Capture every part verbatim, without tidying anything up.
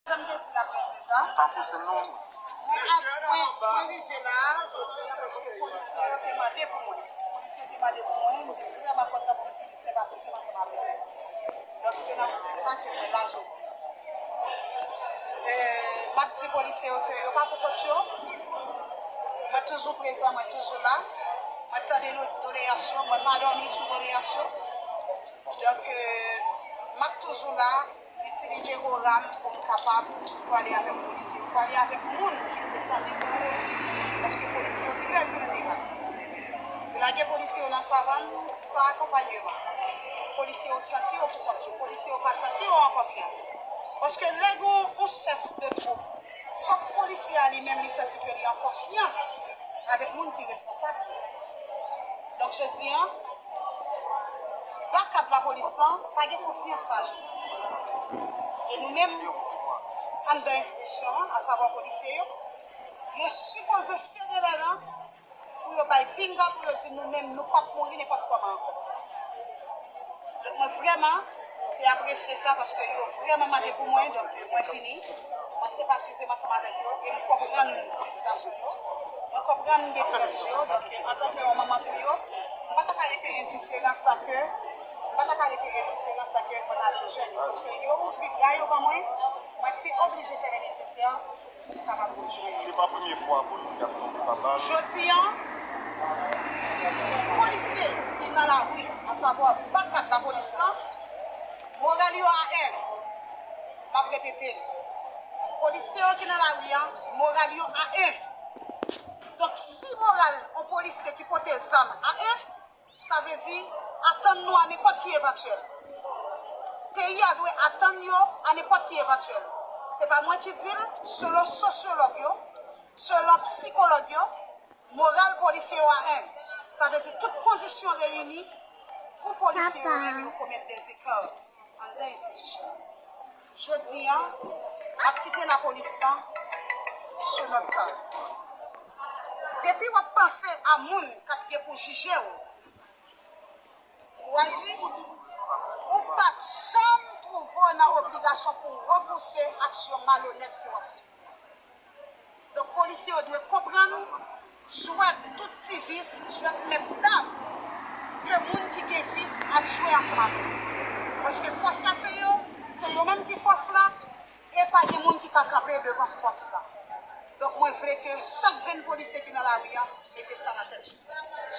Jan m te di l apre deja. Tankou se nou. Mwen, mwen, mwen rive la a jodi a paske polisye yo te mande pou mwen. Polisye yo te mande pou mwen, m te vrèman kontan pou m vin senpatize ansanm avèk yo. Donk, se nan optik sa ke mwen la jodi a. E, m ap di polisye yo ke yo pa pou kont yo. Mwen toujou prezan, mwen toujou la. Mwen tande nou doleyans yo, mwen pa dòmi sou doleyans yo. Donk, e, m ap toujou la. Itilize ora m pou m kapab pale avèk polisye yo, pale avèk moun ki dwe tande polisye yo. Paske polisye yo trè vilnerab. Yo lage polisye yo nan savann san akonpanyeman. Polisye yo santi yo pou kont yo. Polisye yo pa santi yo an konfyans. Paske lè gen yon chèf de twoup, fòk polisye a li menm li santi ke li an konfyans avèk moun ki responsab li. Donk, jodi a, Bakad lapolis lan pa gen konfyans sa jodi. E nou menm, anndan enstitisyon an, asavwa polisye yo, yo sipoze sere lè ran pou yo bay pinga, pou yo di nou menm, nou p ap mouri nenpòt kòman ankò. Donk, mwen vrèman, mwen apresye sa paske yo vrèman mande pou mwen, donk, mwen vini. Mwen senpatize ansanm avèk yo e m konprann fristrasyon yo. Mwen konprann detrès yo. Donk, antanke yon manman pou yo, m pa ta ka rete endiferan san ke, m pa ta ka rete endiferan san ke mwen pa bezwen yo. Paske yo ouvri bra yo ban mwen, mwen te oblije fè le nesesè pou m kapab rejwenn yo. Se pa premye fwa polisye ap tonbe pa bal. Jodi a, polisye ki nan lari, asavwa bakad lapolis lan, moral yo a en. M ap repete l. Polisye yo ki nan lari a, moral yo a en. Donk, si moral yon polisye ki pote zam a en, sa vle di, atann nou a nenpòt ki evantyèl. Peyi a dwe atann yo a nenpòt ki evantyèl. Se pa mwen ki di l, selon sosyològ yo, selon sikològ yo, moral polisye yo a en. Sa vle di, tout kondisyon reyini pou polisye yo menm yo komèt dezekar anndan enstitisyon an. Jodi a, m ap kite lapolis lan sou nòt sa. Depi w ap panse a moun k ap gen pou jije w, pou aji, ou p ap janm twouve w nan obligasyon pou w repouse aksyon malonèt ke w ap sibi. Donk, polisye yo dwe konprann jwèt tout ti vis, jwèt mèt tab ke moun ki gen vis ap jwe ansanm avèk yo. Paske fòs la se yo, se yo menm ki fòs la, e pa gen moun ki ka kanpe devan fòs la. Donk, mwen vle ke chak grenn polisye ki nan lari a mete sa nan tèt yo.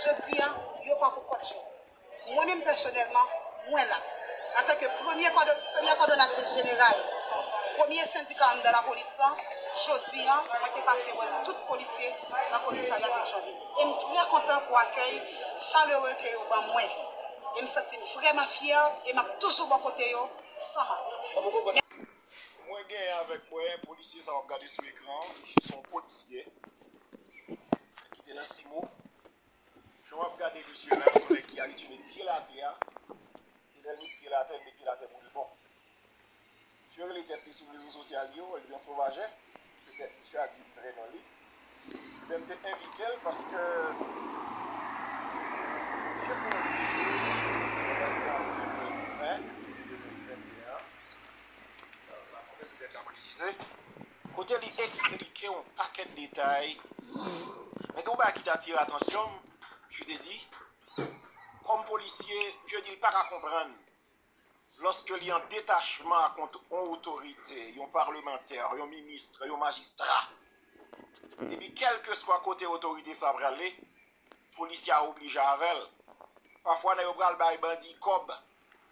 Jodi a, yo pa pou kont yo. Mwen menm pèsonèlman, mwen la. Antanke premye kòdo-, premyè kòdonatris jeneral, premye sendika anndan lapolis lan, jodi a, mwen te pase wè tout polisye nan komisarya Pèt Janvye. E m trè kontan pou akèy chalere ke yo ban mwen. E m santi m vrèman fyè e m ap toujou bò kote yo san mank. Mwen genyen avèk mwen polisye sa w ap gade sou ekran an, se yon polisye ki te nan Simo. Jan w ap gade misye la, se yon nèg ki abitye met pye l atè a. E lè l met pye l atè, l met pye l atè pou de bon. Misye rele tèt li sou rezo sosyal yo, Lion Sauvage. Petèt misye a di m vrè non li. Ebyen, m te envite l paske misye fè yon videyo, mwen panse an de mil ven, de mil venteyen. Patwon de lilèt la presize. Kote li eksplike yon pakèt detay. Men gen yon bagay ki te atire atansyon m, misye te di, kòm polisye, misye di l pa ka konprann lòske li an detachman ak yon, yon otorite, yon palmantè, yon minis, yon majistra. Epi kèlkeswa kote otorite sa prale, polisye a oblije avè l. Pafwa nèg yo pral bay bandi kòb,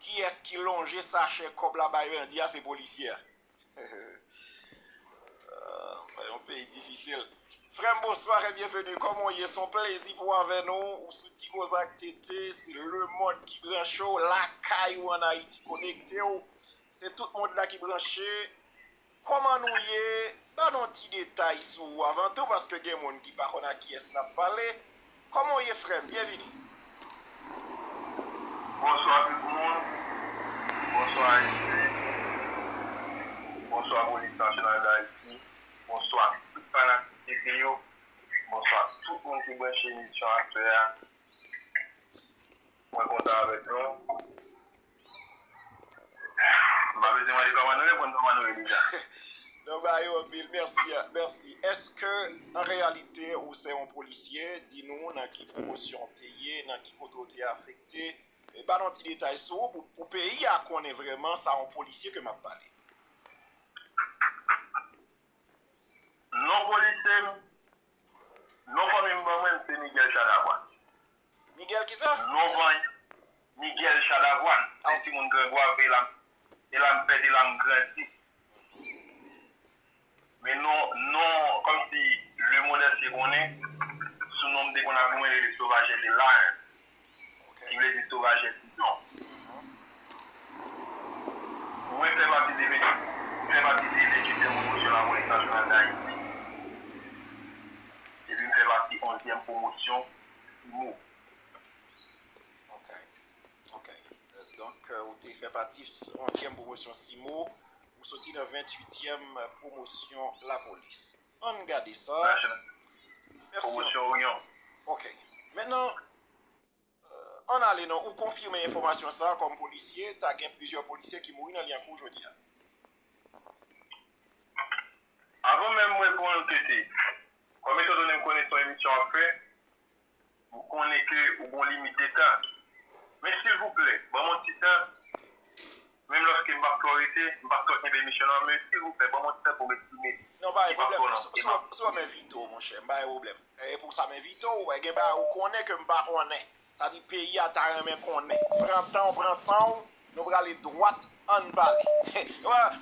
kiyès ki lonje sachè kòb la bay bandi a? Se polisye a. Ah, yon peyi difisil. Frè m, bonswa e byenveni. Kòman w ye? Se yon plezi pou w avè nou. Ou sou Ti Koze ak T T, se lemonn ki branche w, lakay ou ann Ayiti konekte w. Se tout mond la ki branche. Kòman nou ye? Ban nou yon ti detay sou ou avan tou, paske gen moun ki pa konn ak kiyès n ap pale. Kòman w ye, frè m? Byenvini. Bonswa tout moun. Bonswa Ayiti. Bonswa Polis Nasyonal d Ayiti. Bonswa tout fanatik T T yo. Bonswa tout moun ki branche emisyon aswè a. Mwen kontan avèk nou. M pa bezwen mande kòman nou ye, konn kòman nou ye deja. Ayo anpil, mèsi, mèsi. Èske, an reyalite, ou se yon polisye? Di nou nan ki pwomosyon w te ye, nan ki kote w te afekte. E ba nou ti detay sou ou pou, pou peyi a konnen vrèman sa yon polisye ke m ap pale. Non polisye m, non fanmi m ban mwen, se Miguel Chadavwàn. Miguel kisa? Non fanmi, Miguel Chadavwàn. Se timoun Grangwav, e la, e la m fèt, e la m grandi. Men non, non, kòmsi lemonn antye konnen, sou non m te konn ap mwen rele Sauvagé le Lion. Ki vle di Sauvagé Pizon. Mwen fè pati de venn, mwen fè pati de venn-uityèm pwomosyon Lapolis Nasyonal d Ayiti. Epi m fè pati onzyèm pwomosyon Simo. Ok. Ok. Euh, donk, euh, ou te fè pati onzyèm pwomosyon Simo, ou soti nan venn-uityèm pwomosyon lapolis. Ann gade sa. Mèsi. Pwomosyon Oryon. Ok. Mentnan, euh, ann ale non, ou konfime enfòmasyon sa a kòm polisye, ta gen plizyè polisye ki mouri nan Lyankou jodi a. Avan menm mwen pran yon tete, kòm etandone m konnen se yon emisyon w ap fè, m konnen ke ou gon limit de tan. Men silvouplè, ban m yon ti tan. Menm lòske m p ap twò rete, m p ap twò kenbe emisyon nan, men silvouplè, ban m yon ti tan pou m eksprime. Non, pa gen pwoblèm. Si w envite w, monchè, m pa gen pwoblèm. E pou sa m envite w, gen bagay ou konnen ke m pa konnen. Sa di peyi a ta renmen konnen. Pran tan w, pran san w, nou prale dwat, ann pale.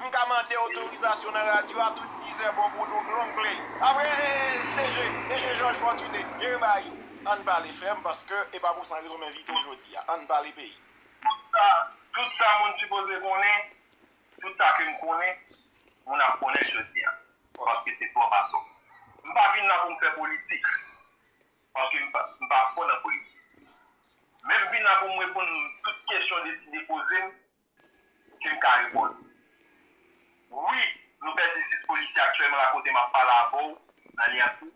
M ka mande otorizasyon nan radyo a tout dizè bon pou nou long play. Apre, eh, DG, DG Georges Fortuné, jere bagay yo. Ann pale, frè m, paske e pa pou san rezon m envite w jodi a. Ann pale peyi. Tout sa, tout sa moun sipoze konnen, tout sa ke m konnen, moun ap konnen jodi a. Paske se twòp atò. M pa vin la pou m fè politik. Paske m pa, m pa fò nan politik. Men m vin la pou m reponn tout kesyon deside poze m, ke m ka reponn. Wi, nou pèdi sis polisye aktyèlman la kote m ap pale avè w, nan Lyankou.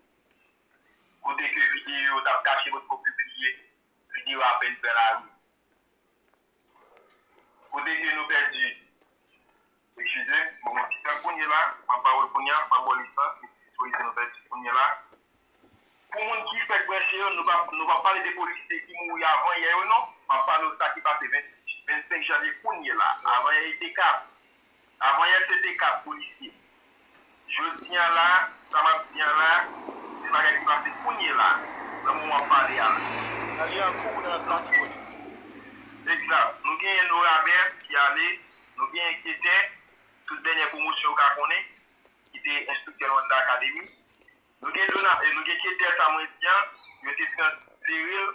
Kote ke videyo yo t ap kache potko pibliye, videyo apèn pran lari. Kote ke nou pèdi, eskize, bon, mwen ki tan kounye la, m ap ba w l kounye a, m ap ba w lisans, eskize, nou pèdi kounye la. Pou moun ki fèk branche yo, nou pa, nou pa pale de polisye ki mouri avan yè yo, non. M ap pale w sa ki pase ven, vennsenk janvye kounye la. Avan yè yo te kat. Avan yè se te kat polisye. Jodi a la, sa m ap di a la, se bagay ki pase kounye la, nan moman w ap pale a la. Nan Lyankou, nan Latibonit. Egzat. Nou genyen Norabert ki ale, nou genyen Ketè, tout dènyè pwomosyon ou ka konnen, ki te enstriktè nan Honda Academy. Nou gen Dona, e nou gen Ketè sa mwen di an, yo te transfere l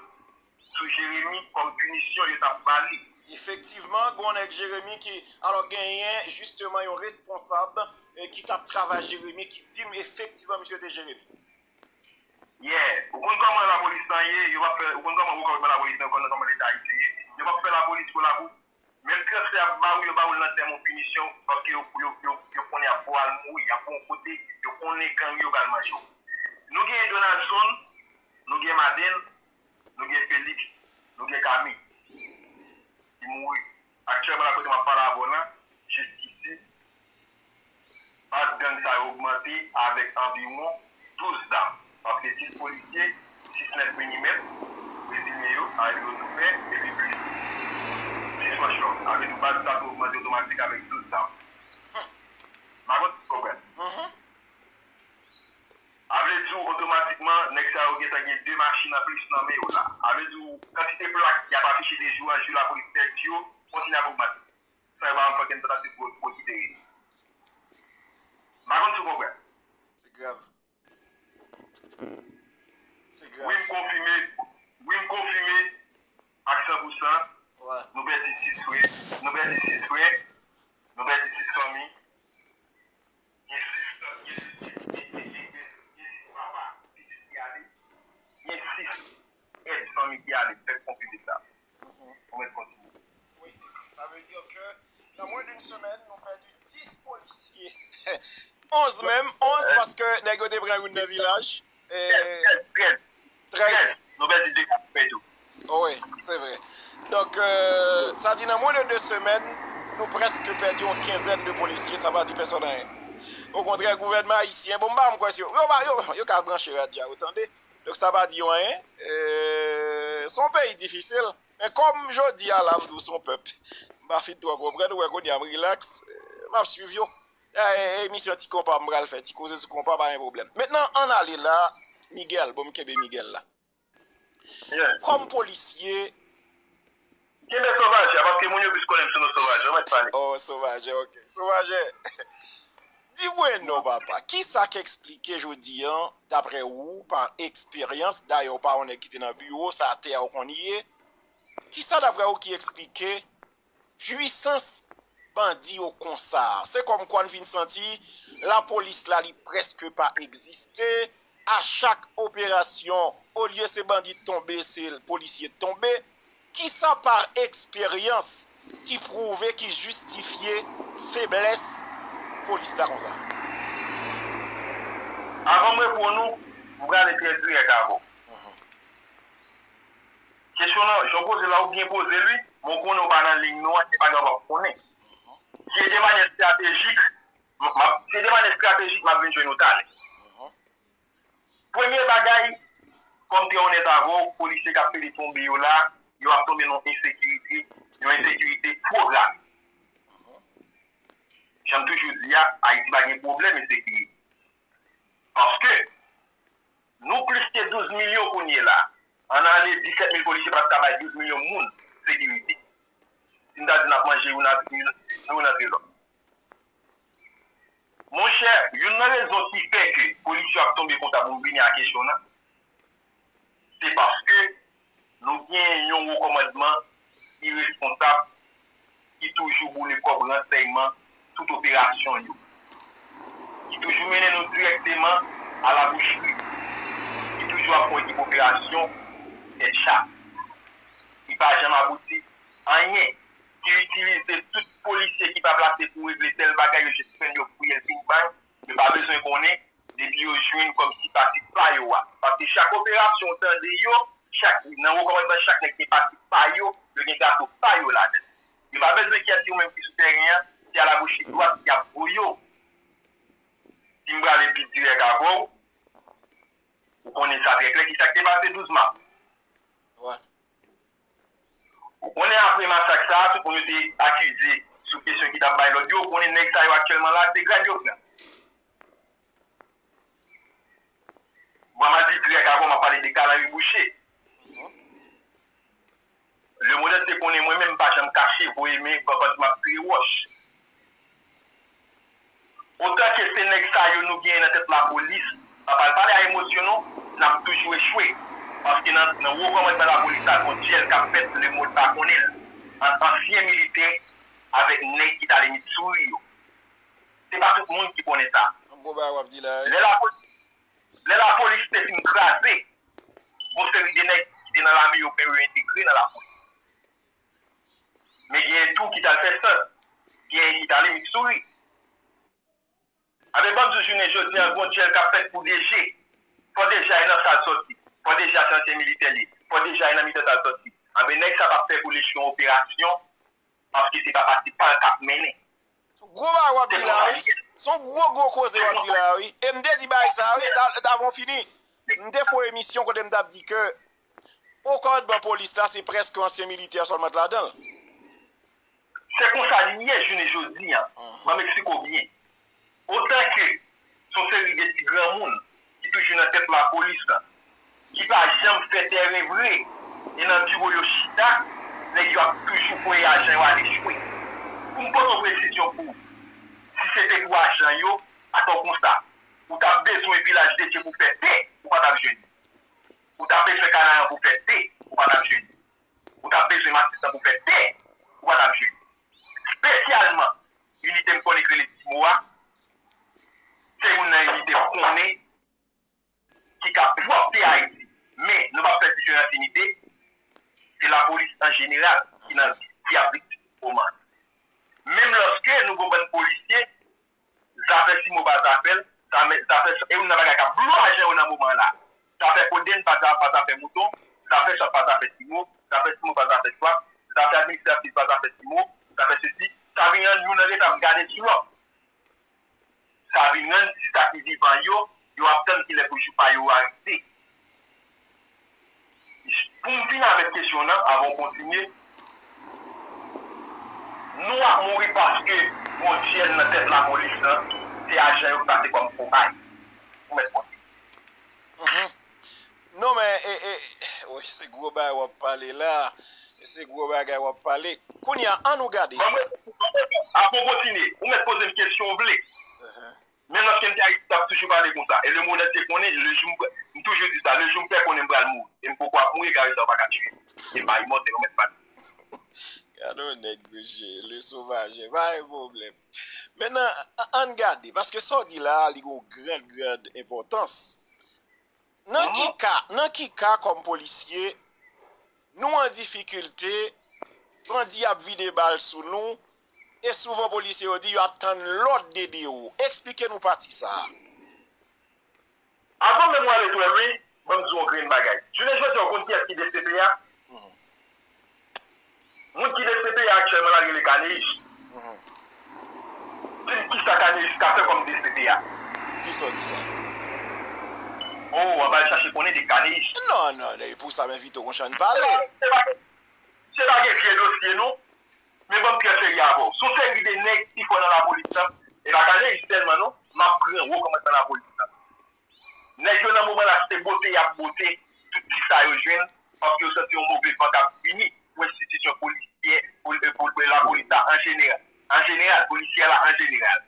sou Jeremi kòm pinisyon yo t ap ba li. Efektivman, gen yon nèg Jeremi ki, alò genyen jisteman yon responsab, e, ki t ap travay Jeremi ki di m efektivman misye te Jeremi. Yeah, ou konn kòman lapolis lan ye, yo p ap fè, ou konn kòman rekrutman lapolis lan, ou konn kòman Leta ayisyen ye, yo p ap fè lapolis pou labou. Menm transfè y ap ba ou, yo ba ou l nan tèm yon pinisyon, paske yo, yo, yo, yo konnen y ap fè w al mouri, y ap fè w yon kote, yo konnen gang yo pral manje w. Nou genyen Donaldson, nou gen Madèn, nou gen Felix, nou gen Kami ki mouri. Aktyèlman, la kote m ap pale avè w la, jiskisi, baz gang sa yo ogmante avèk anviwon douz zam. Paske sis polisye, sis nèf milimèt, brezilyen yo, sa vle di yo tou fè, epi plis sis manchon. Sa vle di baz sa tou ogmante otomatik avèk douz zam. M pa konn si w konprann. Sa vle di w otomatikman, nèg sa yo gentan gen de machin anplis nan men yo la. Sa vle di w kantite plak y ap afiche de jou an jou lapolis pèdi yo, kontinye ap ogmante. Sa yo pa janm fè okenn tantativ pou, pou rekipere li. M pa konn si w konprann. Se grav. Se grav. Wi, m konfime. Wi, m konfime ak san pou san. Wè. Nou pèdi sis frè. Nou pèdi sis frè. Nou pèdi sis fanmi. Gen sis, gen sis, gen, gen, gen, gen, gen sis papa, pitit ki ale. Gen sis èd fanmi ki ale. Fèk konfime sa. Mhm. Ou mèt kontinye. Wi, se vre. Sa vle di ke nan mwens d'une semaine, nou pèdi dis polisye. Onz menm, onz paske nèg yo te pran youn nan vilaj. E, trèz, trèz, trèz. Nou pèdi de kat pèdi. Wi, se vre. Donk, euh, sa di nan mwens de de semèn, nou prèske pèdi yon kenzèn de polisye, sa pa di pèsòn anyen. Okontrè, gouvènman ayisyen, bon, m pa menm kwè si yo, yo, pa- yo, yo ka branche radyo a, yo tande. Donk, sa pa di yo anyen. E, se yon peyi difisil. Men kòm jodi a la, m di w se yon pèp, m pa fin twò konprann, ou wè kounye a m rilaks, e, m ap swiv yo. E, e, emisyon Ti Konpa m pral fè, ti koze sou konpa, pa gen pwoblèm. Mentnan, ann ale la, Miguel, bon, m kenbe Miguel la. Kòm polisye, Kenbe Sovaje a, paske moun yo plis konnen m sou non Sovaje, ou mèt pale. Oh, Sovaje, ok. Sovaje, di mwen non, papa. Kisa k eksplike jodi a, daprè ou, pa eksperyans, dayè ou pa yon nèg ki te nan biwo, sa tè a ou konn ye, kisa daprè ou ki eksplike pwisans bandi yo konsa? Se kòmkwa n vin santi lapolis la, li prèske pa egziste. A chak operasyon, olye se bandi t tonbe, se polisye t tonbe. Kisa pa eksperyans ki pwouve, ki jistifye feblès polis la konsa? Avan m reponn ou, m prale trè dirèk avè w. Kesyon nan, jan w poze l la, ou byen poze l, wi, men w konnen w pa nan liy nou an, se pa grè w p ap konnen. Si e de manyè estratejik, m ap, si e de manyè estratejik, m ap vin jwenn ou talè. Premye bagay, fò m trè onèt avè w, polisye k ap pede tonbe yo la, yo ap tonbe nan ensekirite, yon ensekirite pwogram. Jan m toujou di a, Ayiti pa gen pwoblèm ensekirite. Paske nou plis ke douz milyon kounye la. Ann ale, disèt mil polisye pa t ka bay douz milyon moun sekirite. Si n ta di n ap manje youn a- youn, youn antre lòt. Monchè, youn nan rezon ki fè ke polisye ap tonbe konsa pou m vini a kesyon nan, se paske nou gen yon wo kòmandman iresponsab ki toujou boule kòb ransèyman tout operasyon yo, ki toujou mennen nou dirèkteman a la boucherie, ki toujou ap fè yon ekip operasyon tèt cha, ki pa janm abouti anyen, ki itilize tout polisye ki pa plase pou regle tèl bagay, yo jis pran yo fouye l fin bay, yo pa bezwen konnen, depi yo jwenn kòmsi pati pa yo a. Paske chak operasyon w tande yo, chak, nan wo kòmandman chak nèg gen pati pa yo, yo gen gato pa yo ladan. Yo pa bezwen kiyès yo menm ki sou tèren an, se a la bouche dwat y ap voye w. Si m prale pi dirèk avè w, ou konnen sa trè klè, kisa k te pase douz mas. Ou konnen apre masak sa a, tout moun yo te akize sou kesyon ki t ap bay lòd yo, ou konnen nèg sa yo aktyèlman la, se grad yo pran. Bon, m a di dirèk avè w, m ap pale de Kalanri Boucher. Lemodèl te konnen mwen menm, m pa janm kache, voye men, pankan m ap tire wòch. Otan ke se nèg sa yo nou genyen nan tèt lapolis, m pa pral pale a emosyon non, n ap toujou echwe. Paske nan, nan wo kòmandman lapolis la, gon dyèl k ap fèt, lemond pa konnen l, ant ansyen militè avèk nèg ki t ale Mitsouri yo. Se pa tout moun ki konnen sa. Yon gwo bagay w ap di la, wi. Lè lapo-, lè lapolis te fin kraze, gon seri de nèg ki te nan lame yo, men yo entegre nan lapolis. Men genyen tou ki t al fè sant, genyen ki t ale Mitsouri. Anben, ban m di w, jounen jodi a, gon dyèl k ap fèt pou D G. Fò D G a nan sa l sòti. Fò D G a se ansyen militè li ye. Fò D G a nan mitan sa l sòti. Anben, nèg sa p ap fè pou l echwe yon operasyon, paske se pa pati pa l k ap mennen. Gwo bagay w ap di la, wi. Se yon gwo, gwo koze w ap di la, wi. E m te di bagay sa, wi, ta, ta von fini. M te fè yon emisyon kote m t ap di ke o kòdman polis la, se prèske ansyen militè sèlman t ladan l. Se konsa li ye jounen jodi a. Ban m eksplike w byen. Otan ke se yon seri de ti granmoun ki toujou nan tèt lapolis la, ki pa janm fè tèren vre, e nan biwo yo chita, nèg yo ap toujou voye ajan yo al echwe. Pou m pote yon presizyon pou ou, si se te pou ajan yo, atò konsa, ou t ap bezwen Vilaj de Dye pou fè tè, ou pa t ap jwenn li. Ou t ap bezwen Kanaran pou fè tè, ou pa t ap jwenn li. Ou t ap bezwen Matisan pou fè tè, ou pa t ap jwenn li. Espesyalman, inite m konnen k rele Timo a, se youn nan inite m konnen ki ka pwòpte Ayiti. Men, nou p ap fè diferans inite, se lapolis an jeneral ki nan dyab viktim moman. Menm lòske nou gon bann polisye, zafè Timo pa zafè l, sa men, zafè, e youn nan bagay k ap blo ajan yo nan moman la. Zafè Kodenn pa za-, pa zafè Mouton, zafè Swap pa zafè Timo, zafè Timo pa zafè Swap, zafè administratif pa zafè Timo, zafè sesi, sa vin rann youn an reta ap gade sou lòt. Sa vin rann si sa ki vivan yo, yo ap tann kilè pou jou pa yo a rive. Pou m fini avèk kesyon an, avan w kontinye, nou ap mouri paske gon dyèl nan tèt lapolis lan, se ajan yo ki pase kòm kobay. Ou mèt kontinye. Mhm. Non, men, e, e, woy, se gwo bagay w ap pale la. Se gwo bagay w ap pale. Kounye a, ann nou gade sa. Avan w kontinye, ou mèt poze m kesyon w vle. Mhm. Menm lòske m te Ayiti, m t ap toujou pale konsa. E lemonèt te konnen, lejou m, m toujou di sa, lejou m fè konnen m pral mouri. E m poko ap mouri, gade sa w pa ka tiye m. E m pa imòtèl, ou mèt pale. Gade yon nèg, mesye, le sovaje, pa gen pwoblèm. Mentnan, ann gade, paske sa w di la a, li gen yon gran, gran enpòtans. Nan ki ka, nan ki ka kòm polisye, nou an difikilte, bandi ap vide bal sou nou, e souvan polisye yo di yo ap tann lòd de D O. Eksplike nou pati sa a. Avan menm w ale twò lwen, ban m di w yon grenn bagay. Jounen jodi a, w konn kiyès ki D C P A? Moun ki D C P A aktyèlman la rele Kaneyis. Di m kisa Kaneyis ka fè kòm D C P A? Poukisa w di sa? Oh, w ap al chache konnen de Kaneyis. Non, non, e pou sa m envite w konsa n pale. Se pa gen vye dosye non. Men ban m trè serye avè w. Se yon seri de nèg ki fò nan lapolis lan. E pa Kaneyis sèlman non. M ap pran wo kòmandman lapolis lan. Nèg yo nan moman la se bote y ap bote tout ti sa yo jwenn, paske yo santi yon move van k ap vini pou enstitisyon polisyè, pou, pou, pou lapolis la an jeneral, an jeneral, polisyè la an jeneral.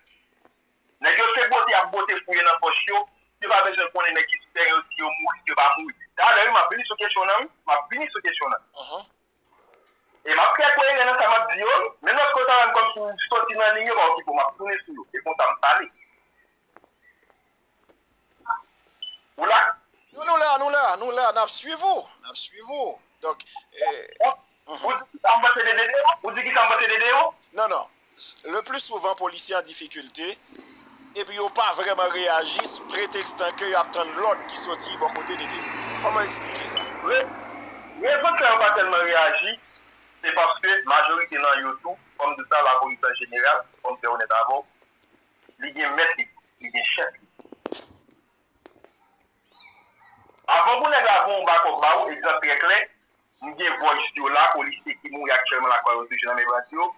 Nèg yo se bote y ap bote fouye nan pòch yo, yo pa bezwen konnen nèg ki sou teren yo si yo mouri, si yo pa mouri. Talè wi, m ap vini sou kesyon nan wi, m ap vini sou kesyon nan. E m ap trè koeran nan sa m ap di yo wi, men lòt kote a menm kòmsi m soti nan liy yo pa okipe w, m ap tounen sou yo, e konsa m pale. Ou la? Nou, nou la, nou la, nou la, n ap swiv ou, n ap swiv ou. Donk, e, Ou, ou di ki sa m panse de D D O? Ou di ki sa m panse de D O? Non, non. Le plus souvent, polisye an difikilte, epi yo pa vrèman reyaji sou pretekstan ke y ap tann lòd ki soti bò kote D D O. Kòman w eksplike sa? Re, rezon k fè yo pa tèlman reyaji, se paske majorite nan yo tou, kòm di sa, lapolis an jeneral, fò m trè onèt avè w, li gen mèt li, li gen chèf li. Avan pou nèg la voye yon bakòp ba ou, egzanp trè klè, m gen voice yo la, polisye ki mouri aktyèlman la kwa yo toujou nan men bandi yo.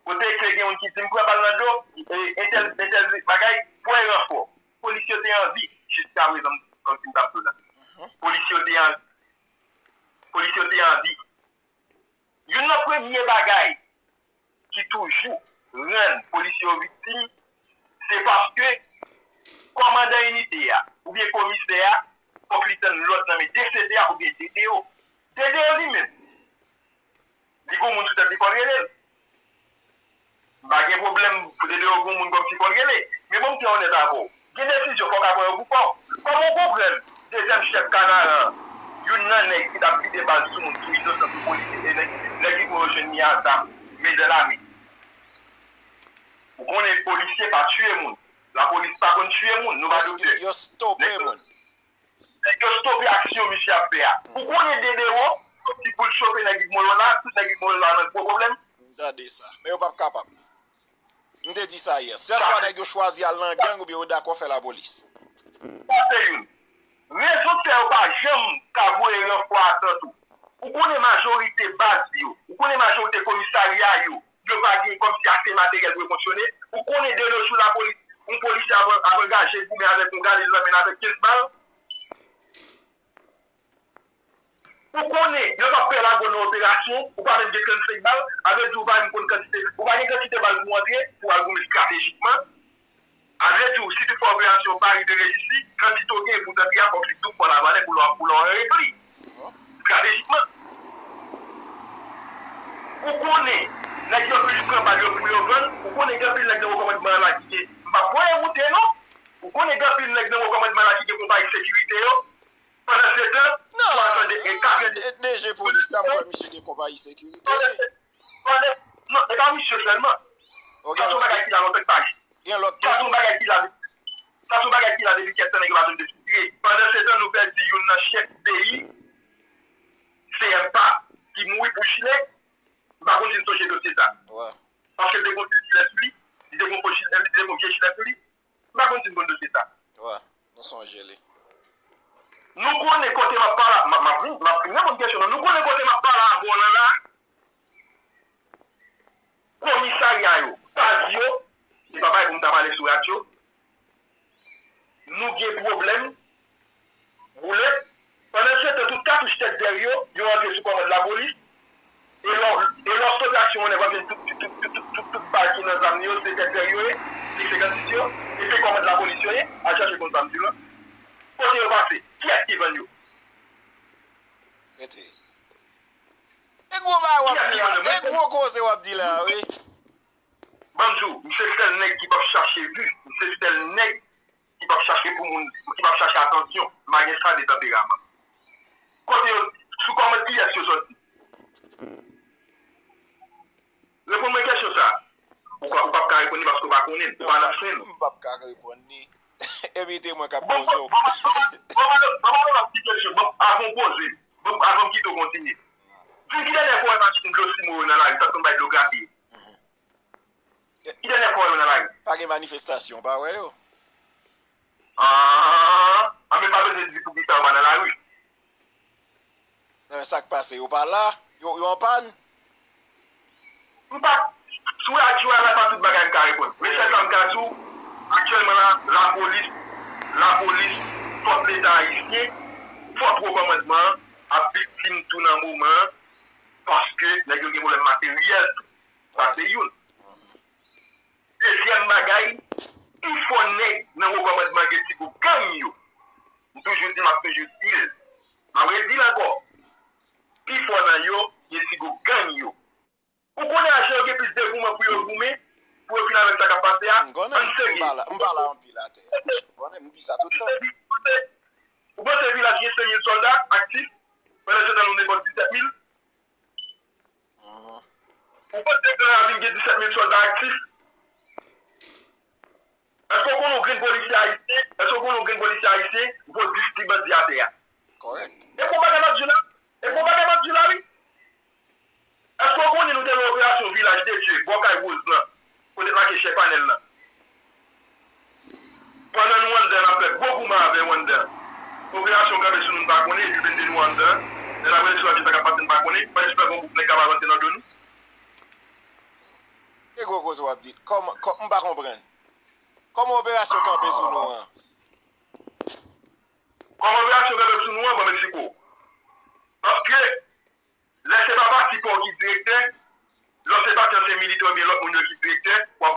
Kote ke gen moun ki di m pran bal nan do, e, entèl, entèl bagay, pran ranfò. Polis yo te anvi, jiskaprezan, kòmsi m t ap di w la. Polis yo te anvi. Polis yo te anvi. Youn nan premye bagay ki toujou rann polisye yo viktim, se paske kòmandan inite a oubyen komisè a fòk li tann lòd nan men D C P A oubyen D D O. D D O li menm, li gon moun sou tèt li fò l rele l. M pa gen pwoblèm pou D D O gon moun kòmsi fò l rele, men ban m trè onèt avè w. Gen desizyon fò w ka pran yo pou kò w. Kòman w konprann dezyèm chèf Kanaran an, youn nan nèg ki t ap vide bal sou moun, sou inosan, sou polisye, e nèg, nèg ki pou yo jwenn li a zam, men dan lame. Ou konnen polisye pa tiye moun. Lapolis pa konn tiye moun, nou pa doktè. Yo stope moun. Nèg yo stope aksyon misye ap fè a. Ou konnen D D O, ti poul chofe nèg Rigmolo la, tout nèg Rigmolo la nan gwo pwoblèm. M tande sa. Men yo p ap kapab. M te di sa yè. Sèswa nèg yo chwazi al nan gang oubyen yo dakò fè lapolis. Sa se youn. Rezon k fè yo pa janm ka voye ranfò a tan tou. Ou konnen majorite baz yo, ou konnen majorite komisarya yo, yo pa gen kòmsi ase materyèl pou yo fonksyone. Ou konnen de nos jours lapolis, yon polisye ap, ap angaje goumen avèk yon galil lanmen avèk kenz bal. Ou konnen, lè w ap fè lago nan operasyon, ou pa menm gen trannsenk bal, sa vle di ou pa menm konn kantite, ou pa gen kantite bal pou antre, pou al goumen estratejikman. Sa vle di, si toutfwa operasyon an pa rive reyisi, kantite w genyen pou w t antre a fòk li doub fò lavalè pou lè w ap, pou lè w ap repli. Estratejikman. Ou konnen, nèg yo plis pran bal yo pou yo vann, ou konnen gen anpil nèg nan wo kòmandman an la ki gen, m p ap voye moute non, ou konnen gen anpil nèg nan wo kòmandman an la ki gen konpayi sekirite yo, pandan se tan, twa san de, e, katreven. D G polis la, m kwè misye gen konpayi sekirite li. Pandan, non, e pa misye sèlman. Sa se yon bagay ki la lontan k pa jwe. Sa se yon bagay ki la, sa se yon bagay ki la depi kèk tan nèg yo pa janm deside. Pandan se tan nou pèdi youn nan chèf peyi, C M P A, ki mouri pou jilè. M pa konn si n sonje dosye sa. Paske l te gon vye jilè sou li. Li te gon fo jilè, li te gon vye jilè sou li. M pa konn si n konn dosye sa. Wi, nou sonje li. Nou konnen kote m ap pale, m ap, m ap vin, m ap vin reponn kesyon nan. Nou konnen kote m ap pale avè w lan la. Komisarya yo, baz yo, se pa bagay pou m ta pale sou radyo. Nou gen pwoblèm, boulèt. Pandan se tan, tout katouch tèt dèyè yo, yo rantre sou kòmand lapolis. E lò, e lò w sote aksyon mannèv, w ap jwenn tout, tout, tout, tout, tout, tout bal ki nan zam yo, se tèt dèyè yo ye, se senkannsis yo, e se kòmand lapolis yo ye, al chache konn sa m di w lan. Kote yo pase? Kiyès ki vann yo? Rete. E gwo bagay w ap di la, e gwo koze w ap di la, wi. Ban m di w, m se sèl nèg ki p ap chache vi, m se sèl nèg ki p ap chache pou moun, ki p ap chache atansyon. M pa gen sa de tanperaman. Kote yo, sou kòmand kiyès yo sòti? Reponn mwen kesyon sa. Ou pa, ou p ap ka reponn li paske ou pa konnen l, ou pa nan fen l. M p ap ka reponn li. Evite mwen k ap poze w. Bon, bon, bon, bon, bon, bon, bon, bon, ti kesyon. Bon, avan w poze, bon, avan m kite w kontinye. Di m ki dènyè fwa w wè machin dlo simo yo nan lari, sa konn bay dlo gapiye. Ki dènyè fwa w wè yo nan lari? Pa gen manifestasyon, w pa wè yo? Ah, ah, men pa bezwen di poukisa yo pa nan lari. Nan sa k pase, yo pa la, yo, yo an pàn. M pa, sou radyo a la, pa tout bagay m ka reponn. Men sèl sa m ka di w, aktyèlman la, lapolis, lapolis, fòs Leta ayisyen, fòs wo kòmandman an ap viktim tou nan moman an, paske nèg yo gen pwoblèm materyèl tou. Sa se youn. Dezyèm bagay, pifò nèg nan wo kòmandman gen ti gwoup gang yo. M toujou di l, m ap toujou di l. M ap redi l ankò. Pifò nan yo gen ti gwoup gang yo. Ou konnen ajan yo gen plis devouman pou yo goumen, pou yo fin avèk sa k ap pase a? M konnen, m pa la, m pa la anpil atè a, monchè. M konnen, m di sa tout tan. Ou panse vilaj gen senk mil sòlda aktif? Pandan se tan nou nenpòt disèt mil? Ou panse Gran Ravin gen disèt mil sòlda aktif? Èske w konnen yon grenn polisye ayisyen, èske w konnen yon grenn polisye ayisyen vo dis ti bandi atè a? Kòrèk. E pou bagay m ap di w la, e pou bagay m ap di w la, wi. Èske w konnen nou te nan operasyon Vilaj de Dye, bò kay Woz lan, kote t make chè panèl lan? Pandan nou anndan, n ap fè gwo goumen avè yo anndan. Popilasyon kanpe sou nou, n pa konnen, epi vennde nou anndan. Lè n ap rele sou radyo, sa k ap pase, n pa konnen. Pandan se tan, gon gwoup nèg k ap avanse nan do nou. E gwo koze w ap di. Kòman, kò-, m pa konprann. Kòman operasyon kanpe sou nou an? Kòman operasyon kanpe sou nou an, ban m eksplike w. Paske, lè se pa pati pa w ki direktè, lè se pati ansyen militè oubyen lòt moun yo ki direktè, w ap